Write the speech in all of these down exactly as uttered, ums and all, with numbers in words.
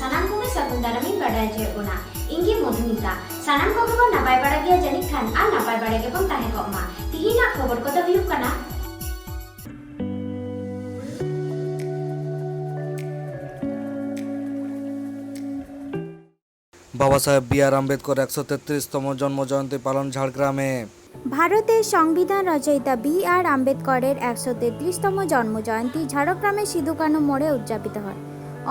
ᱥᱟᱱᱟᱢ ᱠᱚᱜᱮ ᱥᱟᱹᱜᱩᱱ ᱫᱟᱨᱟᱢᱤᱧ ᱵᱟᱰᱟᱭ ᱦᱚᱪᱚᱭᱮᱫ ᱵᱚᱱᱟ᱾ ᱤᱧ ᱜᱮ ᱢᱚᱫᱷᱩᱢᱤᱛᱟ᱾ ᱥᱟᱱᱟᱢ ᱠᱚᱜᱮ ᱵᱚᱱ ᱱᱟᱯᱟᱭ ᱵᱟᱲᱟ ᱜᱮᱭᱟ ᱡᱟᱹᱱᱤᱡ ᱠᱷᱟᱱ, ᱟᱨ ᱱᱟᱯᱟᱭ ᱵᱟᱲᱟ ᱜᱮᱵᱚᱱ ᱛᱟᱦᱮᱸ ᱠᱚᱜ ᱢᱟ᱾ ᱛᱤᱦᱤᱧᱟᱜ ᱠᱷᱚᱵᱚᱨ ᱠᱚᱫᱚ ᱦᱩᱭᱩᱜ ᱠᱟᱱᱟ, ᱵᱟᱵᱟ ᱥᱟᱦᱮᱵᱽ ᱵᱤ ᱟᱨ ᱟᱢᱵᱮᱫᱽᱠᱚᱨ ᱮᱠᱥᱚ ᱛᱮᱛᱨᱤᱥ ᱛᱚᱢᱚ ᱡᱚᱱᱢᱚ ᱡᱚᱭᱚᱱᱛᱤ ᱯᱟᱞᱚᱱ ঝাড়গ্রামে। ভারতের সংবিধান রচয়িতা বি আর আম্বেদকরের একশো তেত্রিশতম জন্ম জয়ন্তী ঝাড়গ্রামে সিধু কানু মোড়ে উদযাপিত হয়।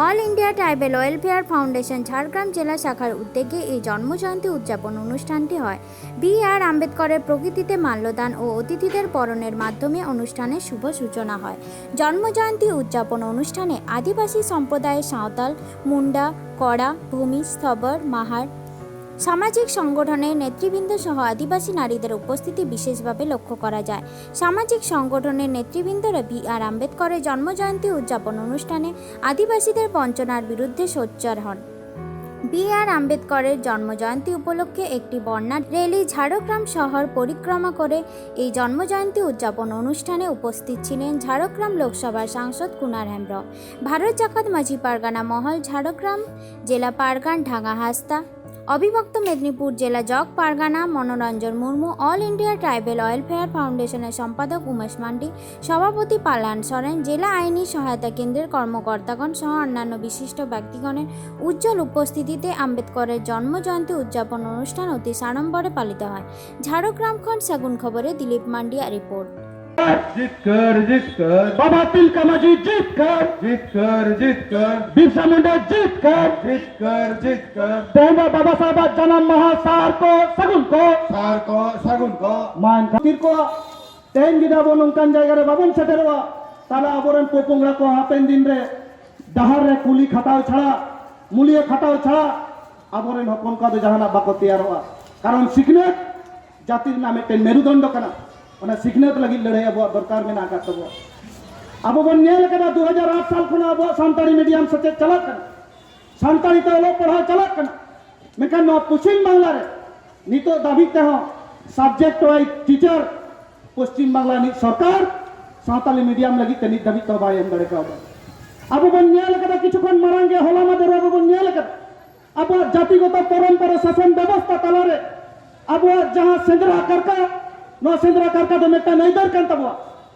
All India tribal welfare foundation Jhargram জেলা শাখার উদ্যোগে এই জন্ম জয়ন্তী উদযাপন অনুষ্ঠানটি হয়। বি আর আম্বেদকরের প্রকৃতিতে মাল্যদান ও অতিথিদের বরণের মাধ্যমে অনুষ্ঠানের শুভ সূচনা হয়। জন্ম জয়ন্তী উদযাপন অনুষ্ঠানে আদিবাসী সম্প্রদায়ের সাঁওতাল, মুন্ডা, কড়া, ভূমি, স্থবর, মাহার, সামাজিক সংগঠনের নেতৃবৃন্দ সহ আদিবাসী নারীদের উপস্থিতি বিশেষভাবে লক্ষ্য করা যায়। সামাজিক সংগঠনের নেতৃবৃন্দরা বি আর আম্বেদকরের জন্মজয়ন্তী উদযাপন অনুষ্ঠানে আদিবাসীদের বঞ্চনার বিরুদ্ধে সোচ্চার হন। বি আর আম্বেদকরের জন্মজয়ন্তী উপলক্ষে একটি বর্ণাঢ্য র‍্যালি ঝাড়গ্রাম শহর পরিক্রমা করে এই জন্মজয়ন্তী উদযাপন অনুষ্ঠানে উপস্থিত ছিলেন ঝাড়গ্রাম লোকসভার সাংসদ কুনার হেমব্রম, ভারত জাকাত মাঝি পারগানা মহল ঝাড়গ্রাম জেলা পারগান ঢাঙা হাসদা, অবিভক্ত মেদিনীপুর জেলা জগ পারগানা Manoranjan Murmu, all India tribal welfare ফাউন্ডেশনের সম্পাদক উমেশ মান্ডি, সভাপতি পালান সরেন, জেলা আইনি সহায়তা কেন্দ্রের কর্মকর্তাগণ সহ অন্যান্য বিশিষ্ট ব্যক্তিগণের উজ্জ্বল উপস্থিতিতে আম্বেদকরের জন্ম জয়ন্তী উদযাপন অনুষ্ঠান অতি সাড়ম্বরে পালিত হয়। ঝাড়গ্রাম ᱠᱷᱚᱱ ᱥᱟᱹᱜᱩᱱ ᱠᱷᱚᱵᱚᱨ ᱨᱮ ᱫᱤᱞᱤᱯ ᱢᱟᱱᱰᱤᱭᱟᱜ ᱨᱤᱯᱳᱨᱴ᱾ ᱡᱤᱛᱠᱟᱹᱨ, ᱡᱤᱛᱠᱟᱹᱨ᱾ ᱵᱟᱵᱟ ᱛᱤᱞᱠᱟᱹ ᱢᱟᱹᱡᱷᱤ ᱡᱤᱛᱠᱟᱹᱨ᱾ ᱡᱤᱛᱠᱟᱹᱨ, ᱡᱤᱛᱠᱟᱹᱨ᱾ ᱵᱤᱨᱥᱟ ᱢᱩᱱᱰᱟ ᱡᱤᱛᱠᱟᱹᱨ᱾ ᱡᱤᱛᱠᱟᱹᱨ, ᱡᱤᱛᱠᱟᱹᱨ᱾ ᱛᱮᱦᱮᱧ ᱫᱚ ᱵᱟᱵᱟ ᱥᱟᱦᱮᱵᱟᱜ ᱡᱟᱱᱟᱢ ᱢᱟᱦᱟ, ᱥᱟᱨ ᱠᱚ ᱥᱟᱹᱜᱩᱱ ᱠᱚ᱾ ᱥᱟᱨ ᱠᱚ ᱥᱟᱹᱜᱩᱱ ᱠᱚ᱾ ᱢᱟ ᱮᱱᱠᱷᱟᱱ ᱠᱷᱟᱹᱛᱤᱨ ᱠᱚ ᱛᱮᱦᱮᱧ ᱡᱩᱫᱤ ᱟᱵᱚ ᱱᱚᱝᱠᱟᱱ ᱡᱟᱭᱜᱟ ᱨᱮ ᱵᱟᱵᱚᱱ ᱥᱮᱴᱮᱨᱚᱜᱼᱟ, ᱛᱟᱦᱞᱮ ᱟᱵᱚᱨᱮᱱ ᱯᱚᱯᱚᱝᱲᱟ ᱠᱚ ᱦᱟᱯᱮᱱ ᱫᱤᱱ ᱨᱮ ᱰᱟᱦᱟᱨ ᱨᱮ ᱠᱩᱞᱤ ᱠᱷᱟᱴᱟᱣ ᱪᱷᱟᱲᱟ, ᱢᱩᱞᱤᱭᱟᱹ ᱠᱷᱟᱴᱟᱣ ᱪᱷᱟᱲᱟ ᱟᱵᱚᱨᱮᱱ ᱦᱚᱯᱚᱱ ᱠᱚ ᱫᱚ ᱡᱟᱦᱟᱱᱟᱜ ᱵᱟᱠᱚ ᱛᱮᱭᱟᱨᱚᱜᱼᱟ᱾ ᱠᱟᱨᱚᱱ ᱥᱤᱠᱷᱱᱟᱹᱛ ᱡᱟᱹᱛᱤ ᱨᱮᱱᱟᱜ ᱢᱤᱫᱴᱮᱱ ᱢᱮᱨᱩᱫᱚᱱᱰᱚ ᱠᱟᱱᱟ᱾ ᱚᱱᱟ ᱥᱤᱠᱷᱱᱟᱹᱛ ᱞᱟᱹᱜᱤᱫ ᱞᱟᱹᱲᱦᱟᱹᱭ ᱟᱵᱚᱣᱟᱜ ᱫᱚᱨᱠᱟᱨ ᱢᱮᱱᱟᱜ ᱟᱠᱟᱫ ᱛᱟᱵᱚᱣᱟ᱾ ᱟᱵᱚ ᱵᱚᱱ ᱧᱮᱞ ᱟᱠᱟᱫᱟ, ᱫᱩ ᱦᱟᱡᱟᱨ ᱟᱴ ᱥᱟᱞ ᱠᱷᱚᱱᱟᱜ ᱟᱵᱚᱣᱟᱜ ᱥᱟᱱᱛᱟᱲᱤ ᱢᱤᱰᱤᱭᱟᱢ ᱥᱮᱪᱮᱫ ᱪᱟᱞᱟᱜ ᱠᱟᱱᱟ, ᱥᱟᱱᱛᱟᱲᱤ ᱛᱮ ᱚᱞᱚᱜ ᱯᱟᱲᱦᱟᱣ ᱪᱟᱞᱟᱜ ᱠᱟᱱᱟ᱾ ᱢᱮᱱᱠᱷᱟᱱ ᱱᱚᱣᱟ ᱯᱚᱪᱷᱤᱢ ᱵᱟᱝᱞᱟ ᱨᱮ ᱱᱤᱛᱚᱜ ᱫᱷᱟᱹᱵᱤᱡ ᱛᱮᱦᱚᱸ subject wise teacher Paschim Bangla ᱨᱤᱱᱤᱡ ᱥᱚᱨᱠᱟᱨ ᱥᱟᱱᱛᱟᱲᱤ ᱢᱤᱰᱤᱭᱟᱢ ᱞᱟᱹᱜᱤᱫ ᱛᱮ ᱱᱤᱛ ᱫᱷᱟᱹᱵᱤᱡ ᱛᱮᱦᱚᱸ ᱵᱟᱭ ᱮᱢ ᱫᱟᱲᱮ ᱠᱟᱣᱫᱟ᱾ ᱟᱵᱚ ᱵᱚᱱ ᱧᱮᱞ ᱟᱠᱟᱫᱟ, ᱠᱤᱪᱷᱩ ᱠᱷᱚᱱ ᱢᱟᱲᱟᱝ ᱜᱮ, ᱦᱚᱞᱟ ᱢᱟᱫᱷᱮᱨ ᱟᱵᱚ ᱵᱚᱱ ᱧᱮᱞ ᱟᱠᱟᱫᱟ, ᱟᱵᱚᱣᱟᱜ ᱡᱟᱛᱤᱜᱚᱛᱚ ᱯᱚᱨᱚᱢᱯᱚᱨᱟ ᱥᱟᱥᱚᱱ ᱵᱮᱵᱚᱥᱛᱷᱟ ᱛᱟᱞᱟᱨᱮ ᱟᱵᱚᱣᱟᱜ ᱡᱟᱦᱟᱸ ᱥᱮᱸᱫᱽᱨᱟ ᱠᱟᱨᱠᱟ, ᱱᱚᱣᱟ ᱥᱮᱸᱫᱽᱨᱟ ᱠᱟᱨᱠᱟ ᱫᱚ ᱢᱤᱫᱴᱟᱝ ᱟᱹᱭᱫᱟᱹᱨ ᱠᱟᱱ ᱛᱟᱵᱚᱣᱟ᱾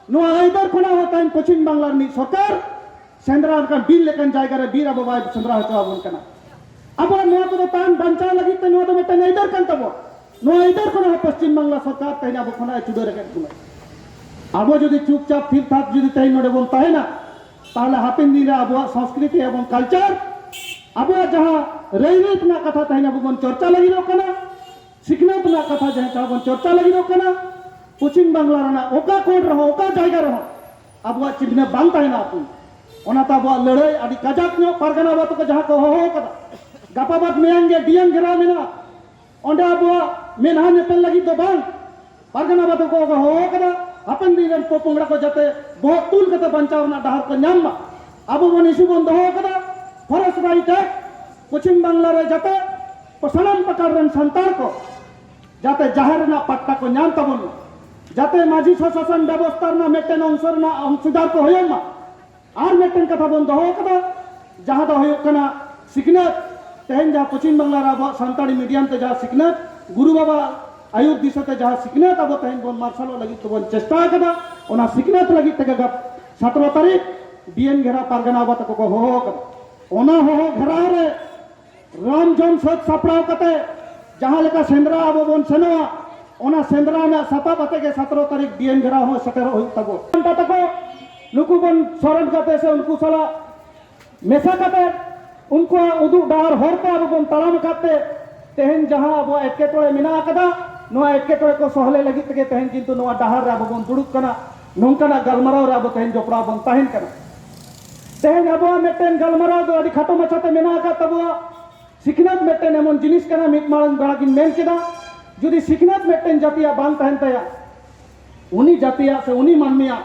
ᱱᱚᱣᱟ ᱟᱹᱭᱫᱟᱹᱨ ᱠᱷᱚᱱᱟᱜ ᱦᱚᱸ ᱛᱮᱦᱮᱧ ᱯᱚᱪᱷᱤᱢ ᱵᱟᱝᱞᱟ ᱨᱤᱱᱤᱡ ᱥᱚᱨᱠᱟᱨ ᱥᱮᱸᱫᱽᱨᱟ ᱞᱮᱠᱟᱱ ᱵᱤᱨ ᱞᱮᱠᱟᱱ ᱡᱟᱭᱜᱟ ᱨᱮ ᱵᱤᱨ ᱟᱵᱚ ᱵᱟᱭ ᱥᱮᱸᱫᱽᱨᱟ ᱦᱚᱪᱚ ᱟᱵᱚᱱ ᱠᱟᱱᱟ᱾ ᱟᱵᱚᱣᱟᱜ ᱱᱚᱣᱟ ᱠᱚᱫᱚ ᱛᱟᱦᱮᱱ ᱵᱟᱧᱪᱟᱣ ᱞᱟᱹᱜᱤᱫ ᱛᱮ ᱱᱚᱣᱟ ᱫᱚ ᱢᱤᱫᱴᱟᱝ ᱟᱹᱭᱫᱟᱹᱨ ᱠᱟᱱ ᱛᱟᱵᱚᱣᱟ᱾ ᱱᱚᱣᱟ ᱟᱹᱭᱫᱟᱹᱨ ᱠᱷᱚᱱᱟᱜ ᱦᱚᱸ ᱯᱚᱪᱷᱤᱢ ᱵᱟᱝᱞᱟ ᱥᱚᱨᱠᱟᱨ ᱛᱮᱦᱮᱧ ᱟᱵᱚ ᱠᱷᱚᱱᱟᱜ ᱮ ᱪᱩᱰᱟᱹᱨ ᱟᱠᱟᱫ ᱵᱚᱱᱟ᱾ ᱟᱵᱚ ᱡᱩᱫᱤ ᱪᱩᱯᱪᱟᱯ ᱛᱷᱤᱨ ᱛᱷᱟᱨ ᱡᱩᱫᱤ ᱛᱮᱦᱮᱧ ᱱᱚᱰᱮ ᱵᱚᱱ ᱛᱟᱦᱮᱱᱟ, ᱛᱟᱦᱚᱞᱮ ᱦᱟᱯᱮᱱ ᱫᱤᱱ ᱨᱮ ᱟᱵᱚᱣᱟᱜ ᱥᱚᱝᱥᱠᱨᱤᱛᱤ ᱮᱵᱚᱝ ᱠᱟᱞᱪᱟᱨ, ᱟᱵᱚᱣᱟᱜ ᱡᱟᱦᱟᱸ ᱨᱟᱹᱭᱨᱤᱛ ᱨᱮᱱᱟᱜ ᱠᱟᱛᱷᱟ ᱛᱮᱦᱮᱧ ᱟᱵᱚ ᱵᱚᱱ ᱪᱚᱨᱪᱟ ᱞᱟᱹᱜᱤᱫᱚᱜ ᱠᱟᱱᱟ, ᱥᱤᱠᱷᱱᱟᱹᱛ ᱨᱮᱱᱟᱜ ᱠᱟᱛᱷᱟ ᱡᱟᱦᱟᱸ ᱛᱮᱦᱚᱸ ᱵᱚᱱ ᱪᱚᱨᱪᱟ ᱞᱟᱹᱜᱤᱫᱚᱜ ᱠᱟᱱᱟ, ᱯᱚᱪᱷᱤᱢ ᱵᱟᱝᱞᱟ ᱨᱮᱱᱟᱜ ᱚᱠᱟ ᱠᱚᱬ ᱨᱮᱦᱚᱸ, ᱚᱠᱟ ᱡᱟᱭᱜᱟ ᱨᱮᱦᱚᱸ ᱟᱵᱚᱣᱟᱜ ᱪᱤᱱᱦᱟᱹ ᱵᱟᱝ ᱛᱟᱦᱮᱱᱟ ᱟᱯᱩᱱ᱾ ᱚᱱᱟᱛᱮ ᱟᱵᱚᱣᱟᱜ ᱞᱟᱹᱲᱦᱟᱹᱭ ᱟᱹᱰᱤ ᱠᱟᱡᱟᱠ ᱧᱚᱜ ᱯᱟᱨᱜᱟᱱᱟ ᱵᱟᱵᱟ ᱛᱟᱠᱚ ᱡᱟᱦᱟᱸ ᱠᱚ ᱦᱚᱦᱚ ᱟᱠᱟᱫᱟ, ᱜᱟᱯᱟ ᱵᱟᱫ ᱢᱮᱭᱟᱝ ᱜᱮ ᱰᱤ ᱮᱢ ᱜᱷᱮᱨᱟᱣ ᱢᱮᱱᱟᱜᱼᱟ, ᱚᱸᱰᱮ ᱟᱵᱚᱣᱟᱜ ᱢᱮᱫᱦᱟ ᱧᱮᱯᱮᱞ ᱞᱟᱹᱜᱤᱫ ᱫᱚ ᱵᱟᱝ, ᱯᱟᱨᱜᱟᱱᱟ ᱵᱟᱵᱟ ᱛᱟᱠᱚ ᱠᱚ ᱦᱚᱦᱚ ᱟᱠᱟᱫᱟ, ᱦᱟᱯᱮᱱ ᱫᱤᱱ ᱨᱮᱱ ᱯᱚᱯᱚᱝᱲᱟ ᱠᱚ ᱡᱟᱛᱮ ᱵᱚᱦᱚᱜ ᱛᱩᱞ ᱠᱟᱛᱮ ᱵᱟᱧᱪᱟᱣ ᱨᱮᱱᱟᱜ ᱰᱟᱦᱟᱨ ᱠᱚ ᱧᱟᱢ ᱢᱟ᱾ ᱟᱵᱚ ᱵᱚᱱ ᱤᱥᱩ ᱵᱚᱱ ᱫᱚᱦᱚ ᱟᱠᱟᱫᱟ, forest right act, Paschim Bangla ᱨᱮ ᱡᱟᱛᱮ ᱥᱟᱱᱟᱢ ᱯᱟᱠᱟᱲ ᱨᱮᱱ ᱥᱟᱱᱛᱟᱲ ᱠᱚ ᱡᱟᱛᱮ ᱡᱟᱦᱮᱨ ᱨᱮᱱᱟᱜ ᱯᱟᱴᱴᱟ ᱠᱚ ᱧᱟᱢ ᱛᱟᱵᱚᱱ ᱢᱟ, ᱡᱟᱛᱮ ᱢᱟᱹᱡᱷᱤ ᱥᱚᱥᱟᱥᱚᱱ ᱵᱮᱵᱚᱥᱛᱷᱟ ᱨᱮᱱᱟᱜ ᱢᱤᱫᱴᱮᱱ ᱚᱝᱥᱚ ᱨᱮᱱᱟᱜ ᱚᱝᱥᱤᱫᱟᱨ ᱠᱚ ᱦᱩᱭᱩᱜ ᱢᱟ᱾ ᱟᱨ ᱢᱤᱫᱴᱮᱱ ᱠᱟᱛᱷᱟ ᱵᱚᱱ ᱫᱚᱦᱚ ᱟᱠᱟᱫᱟ, ᱡᱟᱦᱟᱸ ᱫᱚ ᱦᱩᱭᱩᱜ ᱠᱟᱱᱟ ᱥᱤᱠᱷᱱᱟᱹᱛ᱾ ᱛᱮᱦᱮᱧ ᱡᱟᱦᱟᱸ ᱯᱚᱪᱷᱤᱢ ᱵᱟᱝᱞᱟ ᱨᱮ ᱟᱵᱚᱣᱟᱜ ᱥᱟᱱᱛᱟᱲᱤ ᱢᱤᱰᱤᱭᱟᱢ ᱛᱮ ᱡᱟᱦᱟᱸ ᱥᱤᱠᱷᱱᱟᱹᱛ, ᱜᱩᱨᱩ ᱵᱟᱵᱟ ᱟᱹᱭᱩᱨ ᱫᱤᱥᱟᱹ ᱛᱮ ᱡᱟᱦᱟᱸ ᱥᱤᱠᱷᱱᱟᱹᱛ ᱟᱵᱚ ᱛᱮᱦᱮᱧ ᱵᱚᱱ ᱢᱟᱨᱥᱟᱞᱚᱜ ᱞᱟᱹᱜᱤᱫ ᱛᱮᱵᱚᱱ ᱪᱮᱥᱴᱟ ᱟᱠᱟᱫᱟ, ᱚᱱᱟ ᱥᱤᱠᱷᱱᱟᱹᱛ ᱞᱟᱹᱜᱤᱫ ᱛᱮᱜᱮ ᱜᱟᱯ-, ᱥᱟᱛᱨᱚ ᱛᱟᱹᱨᱤᱠᱷ ᱰᱤ ᱮᱢ ᱜᱷᱮᱨᱟ ᱯᱟᱨᱜᱟᱱᱟ ᱵᱟᱵᱟ ᱛᱟᱠᱚ ᱠᱚ ᱦᱚᱦᱚ ᱟᱠᱟᱫᱟ᱾ ᱚᱱᱟ ᱦᱚᱦᱚ ᱜᱷᱮᱨᱟᱣ ᱨᱮ ᱨᱟᱢ ᱡᱚᱢ ᱥᱟᱹᱛ ᱥᱟᱯᱲᱟᱣ ᱠᱟᱛᱮ ᱡᱟᱦᱟᱸ ᱞᱮᱠᱟ ᱥᱮᱸᱫᱽᱨᱟ ᱟᱵᱚ ᱵᱚᱱ ᱥᱮᱱᱚᱜᱼᱟ, ᱚᱱᱟ ᱥᱮᱸᱫᱽᱨᱟ ᱨᱮᱱᱟᱜ ᱥᱟᱯᱟᱵ ᱟᱛᱮ ᱜᱮ ᱥᱟᱛᱨᱚ ᱛᱟᱹᱨᱤᱠᱷ ᱰᱤ ᱮᱢ ᱜᱷᱮᱨᱟᱣ ᱦᱚᱸ ᱥᱮᱴᱮᱨᱚᱜ ᱦᱩᱭᱩᱜ ᱛᱟᱵᱚᱱᱟ᱾ ᱯᱟᱱᱛᱟ ᱛᱟᱠᱚ ᱱᱩᱠᱩ ᱵᱚᱱ ᱥᱚᱨᱮᱱ ᱠᱟᱛᱮ ᱥᱮ ᱩᱱᱠᱩ ᱥᱟᱞᱟᱜ ᱢᱮᱥᱟ ᱠᱟᱛᱮ ᱩᱱᱠᱩᱣᱟᱜ ᱩᱫᱩᱜ ᱰᱟᱦᱟᱨ ᱦᱚᱨ ᱛᱮ ᱟᱵᱚ ᱵᱚᱱ ᱛᱟᱲᱟᱢ ᱟᱠᱟᱫ ᱛᱮ ᱛᱮᱦᱮᱧ ᱡᱟᱦᱟᱸ ᱟᱵᱚᱣᱟᱜ ᱮᱴᱠᱮᱴᱚᱬᱮ ᱢᱮᱱᱟᱜ ᱟᱠᱟᱫᱟ, ᱱᱚᱣᱟ ᱮᱴᱠᱮᱴᱚᱬᱮ ᱠᱚ ᱥᱚᱦᱞᱮ ᱞᱟᱹᱜᱤᱫ ᱛᱮᱜᱮ ᱛᱮᱦᱮᱧ ᱠᱤᱱᱛᱩ ᱱᱚᱣᱟ ᱰᱟᱦᱟᱨ ᱨᱮ ᱟᱵᱚ ᱵᱚᱱ ᱫᱩᱲᱩᱵ ᱠᱟᱱᱟ, ᱱᱚᱝᱠᱟᱱᱟᱜ ᱜᱟᱞᱢᱟᱨᱟᱣ ᱨᱮ ᱟᱵᱚ ᱛᱮᱦᱮᱧ ᱡᱚᱯᱲᱟᱣ ᱵᱚᱱ ᱛᱟᱦᱮᱱ ᱠᱟᱱᱟ᱾ ᱛᱮᱦᱮᱧ ᱟᱵᱚᱣᱟᱜ ᱢᱤᱫᱴᱮᱱ ᱜᱟᱞᱢᱟᱨᱟᱣ ᱫᱚ ᱟᱹᱰᱤ ᱠᱷᱟᱴᱚ ᱢᱟᱪᱷᱟᱛᱮ ᱢᱮᱱᱟᱜ ᱟᱠᱟᱫ ᱛᱟᱵᱚᱣᱟ᱾ ᱥᱤᱠᱷᱱᱟᱹᱛ ᱢᱤᱫᱴᱮᱱ ᱮᱢᱚᱱ ᱡᱤᱱᱤᱥ ᱠᱟᱱᱟ, ᱢᱤᱫ ᱢᱟᱲᱟᱝ ᱵᱮᱲᱟ ᱜᱤᱧ ᱢᱮᱱ ᱠᱮᱫᱟ, ᱡᱩᱫᱤ ᱥᱤᱠᱷᱱᱟᱹᱛ ᱢᱤᱫᱴᱮᱱ ᱡᱟᱹᱛᱤᱭᱟᱜ ᱵᱟᱝ ᱛᱟᱦᱮᱱ ᱛᱟᱭᱟ, ᱩᱱᱤ ᱡᱟᱹᱛᱤᱭᱟᱜ ᱥᱮ ᱩᱱᱤ ᱢᱟᱹᱱᱢᱤᱭᱟᱜ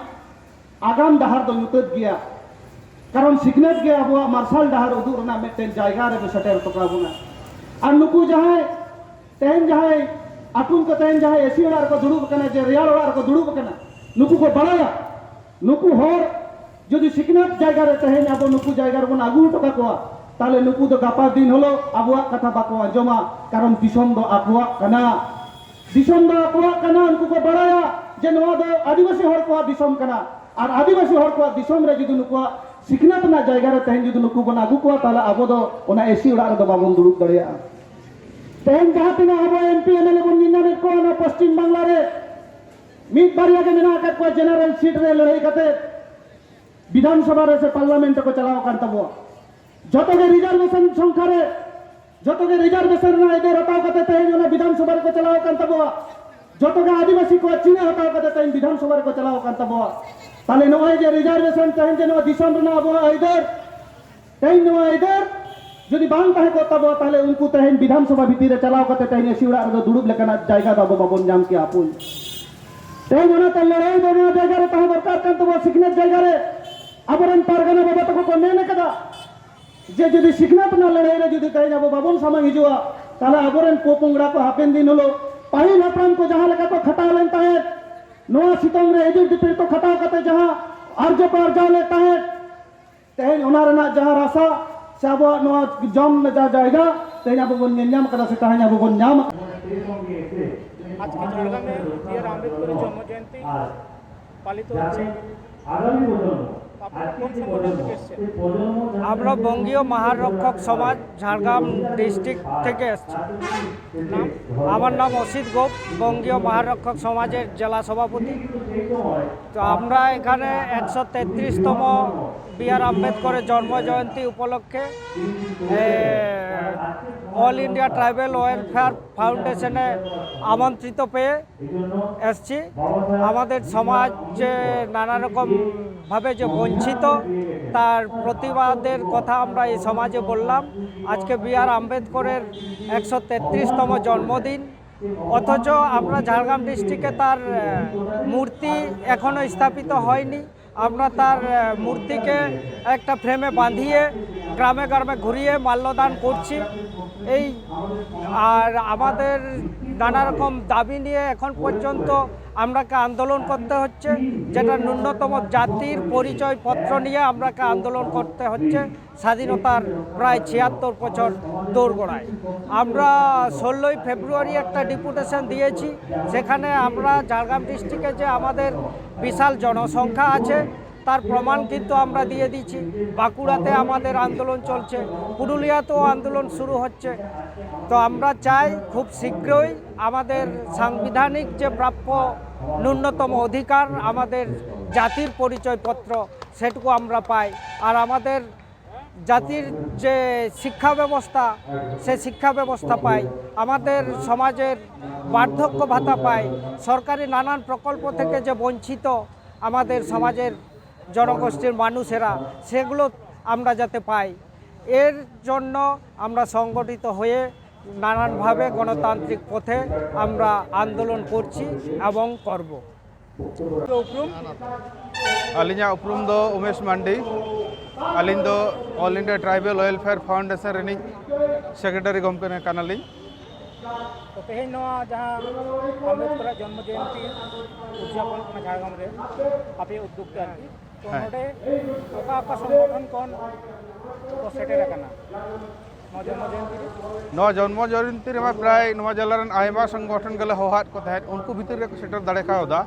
ᱟᱜᱟᱢ ᱰᱟᱦᱟᱨ ᱫᱚ ᱧᱩᱛᱟᱹᱛ ᱜᱮᱭᱟ᱾ ᱠᱟᱨᱚᱱ ᱥᱤᱠᱷᱱᱟᱹᱛ ᱜᱮ ᱟᱵᱚᱣᱟᱜ ᱢᱟᱨᱥᱟᱞ ᱰᱟᱦᱟᱨ ᱩᱫᱩᱜ ᱨᱮᱱᱟᱜ ᱢᱤᱫᱴᱮᱱ ᱡᱟᱭᱜᱟ ᱨᱮ ᱥᱮᱴᱮᱨ ᱦᱚᱴᱚ ᱠᱟᱵᱚᱱᱟ᱾ ᱟᱨ ᱱᱩᱠᱩ ᱡᱟᱦᱟᱸᱭ ᱛᱮᱦᱮᱧ ᱡᱟᱦᱟᱸᱭ ᱟᱹᱛᱩ ᱠᱚ ᱛᱮᱦᱮᱧ ᱡᱟᱦᱟᱸᱭ ᱮᱥᱤ ᱚᱲᱟᱜ ᱨᱮᱠᱚ ᱫᱩᱲᱩᱵ ᱟᱠᱟᱱᱟ, ᱡᱮ ᱨᱮᱭᱟᱲ ᱚᱲᱟᱜ ᱨᱮᱠᱚ ᱫᱩᱲᱩᱵ ᱟᱠᱟᱱᱟ, ᱱᱩᱠᱩ ᱠᱚ ᱵᱟᱲᱟᱭᱟ ᱱᱩᱠᱩ ᱦᱚᱲ ᱡᱩᱫᱤ ᱥᱤᱠᱷᱱᱟᱹᱛ ᱡᱟᱭᱜᱟ ᱨᱮ ᱛᱮᱦᱮᱧ ᱟᱵᱚ ᱱᱩᱠᱩ ᱡᱟᱭᱜᱟ ᱨᱮᱵᱚᱱ ᱟᱹᱜᱩ ᱦᱚᱴᱚ ᱠᱟᱠᱚᱣᱟ, ᱛᱟᱦᱞᱮ ᱱᱩᱠᱩ ᱫᱚ ᱜᱟᱯᱟ ᱫᱤᱱ ᱦᱤᱞᱳᱜ ᱟᱵᱚᱣᱟᱜ ᱠᱟᱛᱷᱟ ᱵᱟᱠᱚ ᱟᱸᱡᱚᱢᱟ᱾ ᱠᱟᱨᱚᱱ ᱫᱤᱥᱚᱢ ᱫᱚ ᱟᱠᱚᱣᱟᱜ ᱠᱟᱱᱟ, ᱫᱤᱥᱚᱢ ᱫᱚ ᱟᱠᱚᱣᱟᱜ ᱠᱟᱱᱟ᱾ ᱩᱱᱠᱩ ᱠᱚ ᱵᱟᱲᱟᱭᱟ ᱡᱮ ᱱᱚᱣᱟ ᱫᱚ ᱟᱹᱫᱤᱵᱟᱹᱥᱤ ᱦᱚᱲ ᱠᱚᱣᱟᱜ ᱫᱤᱥᱚᱢ ᱠᱟᱱᱟ, ᱟᱨ ᱟᱹᱫᱤᱵᱟᱹᱥᱤ ᱦᱚᱲ ᱠᱚᱣᱟᱜ ᱫᱤᱥᱚᱢ ᱨᱮ ᱡᱩᱫᱤ ᱱᱩᱠᱩᱣᱟᱜ ᱥᱤᱠᱷᱱᱟᱹᱛ ᱨᱮᱱᱟᱜ ᱡᱟᱭᱜᱟ ᱨᱮ ᱛᱮᱦᱮᱧ ᱡᱩᱫᱤ ᱱᱩᱠᱩ ᱵᱚᱱ ᱟᱹᱜᱩ ᱠᱚᱣᱟ, ᱛᱟᱦᱞᱮ ᱟᱵᱚ ᱫᱚ ᱚᱱᱟ ᱮᱥᱤ ᱚᱲᱟᱜ ᱨᱮᱫᱚ ᱵᱟᱵᱚᱱ ᱫᱩᱲᱩᱵ ᱫᱟᱲᱮᱭᱟᱜᱼᱟ᱾ ᱛᱮᱦᱮᱧ ᱡᱟᱦᱟᱸ ᱛᱤᱱᱟᱹᱜ ᱟᱵᱚ M P M L A ᱵᱚᱱ ᱧᱮᱞ ᱧᱟᱢᱮᱫ ᱠᱚᱣᱟ ᱚᱱᱟ ᱯᱚᱥᱪᱤᱢ ᱵᱟᱝᱞᱟ ᱨᱮ, ᱢᱤᱫ ᱵᱟᱨᱭᱟ ᱜᱮ ᱢᱮᱱᱟᱜ ᱟᱠᱟᱫ ᱠᱚᱣᱟ ᱡᱮᱱᱟᱨᱮᱞ ᱥᱤᱴ ᱨᱮ ᱞᱟᱹᱲᱦᱟᱹᱭ ᱠᱟᱛᱮ ᱵᱤᱫᱷᱟᱱ ᱥᱚᱵᱷᱟ ᱨᱮ ᱥᱮ ᱯᱟᱨᱞᱟᱢᱮᱱᱴ ᱨᱮᱠᱚ ᱪᱟᱞᱟᱣ ᱟᱠᱟᱱ ᱛᱟᱵᱚᱣᱟ᱾ ᱡᱚᱛᱚ ᱜᱮ ᱨᱤᱡᱟᱨᱵᱷᱮᱥᱚᱱ ᱥᱚᱝᱠᱷᱟ ᱨᱮ, ᱡᱚᱛᱚ ᱜᱮ ᱨᱤᱡᱟᱨᱵᱷᱮᱥᱚᱱ ᱨᱮᱱᱟᱜ ᱟᱹᱭᱫᱟᱹᱨ ᱦᱟᱛᱟᱣ ᱠᱟᱛᱮ ᱛᱮᱦᱮᱧ ᱚᱱᱟ ᱵᱤᱫᱷᱟᱱ ᱥᱚᱵᱷᱟ ᱨᱮᱠᱚ ᱪᱟᱞᱟᱣ ᱟᱠᱟᱱ ᱛᱟᱵᱚᱣᱟ᱾ ᱡᱚᱛᱚ ᱜᱮ ᱟᱹᱫᱤᱵᱟᱹᱥᱤ ᱠᱚᱣᱟᱜ ᱪᱤᱱᱦᱟᱹ ᱦᱟᱛᱟᱣ ᱠᱟᱛᱮ ᱛᱮᱦᱮᱧ ᱵᱤᱫᱷᱟᱱ ᱥᱚᱵᱷᱟ ᱨᱮᱠᱚ ᱪᱟᱞᱟᱣ ᱟᱠᱟᱱ ᱛᱟᱵᱚᱣᱟ᱾ ᱛᱟᱦᱞᱮ ᱱᱚᱜᱼᱚᱭ ᱡᱮ ᱨᱤᱡᱟᱨᱵᱷᱮᱥᱚᱱ ᱛᱮᱦᱮᱧ ᱡᱮ ᱱᱚᱣᱟ ᱫᱤᱥᱚᱢ ᱨᱮᱱᱟᱜ ᱟᱵᱚᱣᱟᱜ ᱟᱹᱭᱫᱟᱹᱨ, ᱛᱮᱦᱮᱧ ᱱᱚᱣᱟ ᱟᱹᱭᱫᱟᱹᱨ ᱡᱩᱫᱤ ᱵᱟᱝ ᱛᱟᱦᱮᱸ ᱠᱚᱜ ᱛᱟᱵᱚᱣᱟ, ᱛᱟᱦᱞᱮ ᱩᱱᱠᱩ ᱛᱮᱦᱮᱧ ᱵᱤᱫᱷᱟᱱ ᱥᱚᱵᱷᱟ ᱵᱷᱤᱛᱤᱨ ᱨᱮ ᱪᱟᱞᱟᱣ ᱠᱟᱛᱮ ᱛᱮᱦᱮᱧ ᱮᱥᱤ ᱚᱲᱟᱜ ᱨᱮᱫᱚ ᱫᱩᱲᱩᱵ ᱞᱮᱠᱟᱱᱟᱜ ᱡᱟᱭᱜᱟ ᱫᱚ ᱟᱵᱚ ᱵᱟᱵᱚᱱ ᱧᱟᱢ ᱠᱮᱭᱟ ᱦᱟᱯᱳᱭ᱾ ᱛᱮᱦᱮᱧ ᱚᱱᱟᱛᱮ ᱞᱟᱹᱲᱦᱟᱹᱭ ᱫᱚ ᱱᱚᱣᱟ ᱡᱟᱭᱜᱟ ᱨᱮ ᱛᱟᱦᱮᱸ ᱫᱚᱨᱠᱟᱨ ᱠᱟᱱ ᱛᱟᱵᱚᱣᱟ, ᱥᱤᱠᱷᱱᱟᱹᱛ ᱡᱟᱭᱜᱟ ᱨᱮ᱾ ᱟᱵᱚᱨᱮᱱ ᱯᱟᱨᱜᱟᱱᱟ ᱵᱟᱵᱟ ᱛᱟᱠᱚ ᱠᱚ ᱢᱮᱱ ᱟᱠᱟᱫᱟ ᱡᱮ ᱡᱩᱫᱤ ᱥᱤᱠᱷᱱᱟᱹᱛ ᱨᱮᱱᱟᱜ ᱞᱟᱹᱲᱦᱟᱹᱭ ᱨᱮ ᱡᱩᱫᱤ ᱛᱮᱦᱮᱧ ᱟᱵᱚ ᱵᱟᱵᱚᱱ ᱥᱟᱢᱟᱝ ᱦᱤᱡᱩᱜᱼᱟ, ᱛᱟᱦᱞᱮ ᱟᱵᱚᱨᱮᱱ ᱯᱚᱯᱚᱝᱲᱟ ᱠᱚ ᱦᱟᱯᱮᱱ ᱫᱤᱱ ᱦᱤᱞᱳᱜ ᱯᱟᱹᱦᱤᱞ ᱦᱟᱯᱲᱟᱢ ᱠᱚ ᱡᱟᱦᱟᱸ ᱞᱮᱠᱟ ᱠᱚ ᱠᱷᱟᱴᱟᱣ ᱞᱮᱱ ᱛᱟᱦᱮᱸᱫ, ᱱᱚᱣᱟ ᱥᱤᱛᱩᱝ ᱨᱮ ᱦᱤᱡᱩᱜ ᱫᱤᱯᱤᱞ ᱠᱚ ᱠᱷᱟᱴᱟᱣ ᱠᱟᱛᱮ ᱡᱟᱦᱟᱸ ᱟᱨᱡᱚ ᱠᱚ ᱟᱨᱡᱟᱣ ᱞᱮᱫ ᱛᱟᱦᱮᱸᱫ, ᱛᱮᱦᱮᱧ ᱚᱱᱟ ᱨᱮᱱᱟᱜ ᱡᱟᱦᱟᱸ ᱨᱟᱥᱟ ᱥᱮ ᱟᱵᱚᱣᱟᱜ ᱱᱚᱣᱟ ᱡᱚᱢ ᱡᱟ-, ᱡᱟᱭᱜᱟ ᱛᱮᱦᱮᱧ ᱟᱵᱚ ᱵᱚᱱ ᱧᱮᱞ ᱧᱟᱢ ᱠᱟᱫᱟ ᱥᱮ ᱛᱮᱦᱮᱧ ᱟᱵᱚ ᱵᱚᱱ ᱧᱟᱢ ᱟᱠᱟᱫᱟ᱾ আজকে ঝাড়গ্রামে বি আর আম্বেদকরের জন্মজয়ন্তী পালিত হচ্ছে। আপনি কোন সংগঠন থেকে এসেছেন? আমরা বঙ্গীয় মহারক্ষক সমাজ ঝাড়গ্রাম ডিস্ট্রিক্ট থেকে এসেছি। নাম? আমার নাম অসিত গোপ, বঙ্গীয় মহারক্ষক সমাজের জেলা সভাপতি। তো আমরা এখানে একশো তেত্রিশতম বি আর আম্বেদকরের জন্ম জয়ন্তী উপলক্ষে অল ইন্ডিয়া ট্রাইবাল ওয়েলফেয়ার ফাউন্ডেশনে আমন্ত্রিত পেয়ে এসছি। আমাদের সমাজ যে নানা রকম ভাবে যে বঞ্চিত, তার প্রতিবাদের কথা আমরা এই সমাজে বললাম। আজকে বি আর আম্বেদকরের একশো তেত্রিশতম জন্মদিন, অথচ আমরা ঝাড়গ্রাম ডিস্ট্রিক্টে তার আহ, মূর্তি এখনো স্থাপিত হয়নি। আমরা তার আহ, মূর্তিকে একটা ফ্রেমে বাঁধিয়ে গ্রামে গ্রামে ঘুরিয়ে মাল্যদান করছি। এই আর আমাদের নানা রকম দাবি নিয়ে এখন পর্যন্ত আমরাকে আন্দোলন করতে হচ্ছে, যেটা ন্যূনতম জাতির পরিচয় পত্র নিয়ে আমরাকে আন্দোলন করতে হচ্ছে স্বাধীনতার প্রায় ছিয়াত্তর বছর দোরগোড়ায়। আমরা ষোলোই ফেব্রুয়ারি একটা ডেপুটেশন দিয়েছি, সেখানে আমরা ঝাড়গ্রাম ডিস্ট্রিক্টে যে আমাদের বিশাল জনসংখ্যা আছে, তার প্রমাণ কিন্তু আমরা দিয়ে দিচ্ছি। বাঁকুড়াতে আমাদের আন্দোলন চলছে, পুরুলিয়াতেও আন্দোলন শুরু হচ্ছে। তো আমরা চাই খুব শীঘ্রই আমাদের সাংবিধানিক যে প্রাপ্য ন্যূনতম অধিকার, আমাদের জাতির পরিচয়পত্র, সেটুকু আমরা পাই। আর আমাদের জাতির যে শিক্ষা ব্যবস্থা, সে শিক্ষা ব্যবস্থা পাই, আমাদের সমাজের বার্ধক্য ভাতা পাই, সরকারি নানান প্রকল্প থেকে যে বঞ্চিত আমাদের সমাজের জনগোষ্ঠীর মানুষেরা, সেগুলো আমরা যাতে পাই, এর জন্য আমরা সংগঠিত হয়ে নানানভাবে গণতান্ত্রিক পথে আমরা আন্দোলন করছি এবং করব। ᱟᱹᱞᱤᱧᱟᱜ ᱩᱯᱨᱩᱢ ᱫᱚ ᱩᱢᱮᱥ ᱢᱟᱱᱰᱤ᱾ ᱟᱹᱞᱤᱧ ᱫᱚ all India tribal welfare foundation ᱨᱤᱱᱤᱡ ᱥᱮᱠᱨᱮᱴᱟᱨᱤ ᱜᱚᱢᱠᱮ ᱠᱟᱱᱟᱞᱤᱧ᱾ ᱛᱚ ᱛᱮᱦᱮᱧ ᱱᱚᱣᱟ ᱡᱟᱦᱟᱸ ᱟᱢᱵᱮᱫᱠᱚᱨᱟᱜ ᱡᱚᱱᱢᱚ ᱡᱚᱭᱚᱱᱛᱤ ᱩᱫᱽᱡᱟᱯᱚᱱ ᱠᱟᱱᱟ ᱡᱷᱟᱲᱜᱨᱟᱢ ᱨᱮ, ᱟᱯᱮᱭᱟᱜ ᱩᱫᱽᱫᱳᱜᱽ ᱛᱮ ᱟᱨᱠᱤ, ᱛᱚ ᱦᱮᱸ᱾ ᱱᱚᱰᱮ ᱚᱠᱟ ᱚᱠᱟ ᱥᱚᱝᱜᱚᱴᱷᱚᱱ ᱠᱷᱚᱱ ᱠᱚ ᱥᱮᱴᱮᱨ ᱟᱠᱟᱱᱟ ᱱᱚᱣᱟ ᱡᱚᱱᱢᱚ ᱡᱚᱭᱚᱱᱛᱤ ᱨᱮ? ᱱᱚᱣᱟ ᱡᱚᱱᱢᱚ ᱡᱚᱭᱚᱱᱛᱤ ᱨᱮᱢᱟ ᱯᱨᱟᱭ ᱱᱚᱣᱟ ᱡᱮᱞᱟ ᱨᱮᱱ ᱟᱭᱢᱟ ᱥᱚᱝᱜᱚᱴᱷᱚᱱ ᱜᱮᱞᱮ ᱦᱚᱦᱚᱣᱟᱫ ᱠᱚ ᱛᱟᱦᱮᱸᱫ, ᱩᱱᱠᱩ ᱵᱷᱤᱛᱤᱨ ᱨᱮᱠᱚ ᱥᱮᱴᱮᱨ ᱫᱟᱲᱮ ᱠᱟᱣᱫᱟ᱾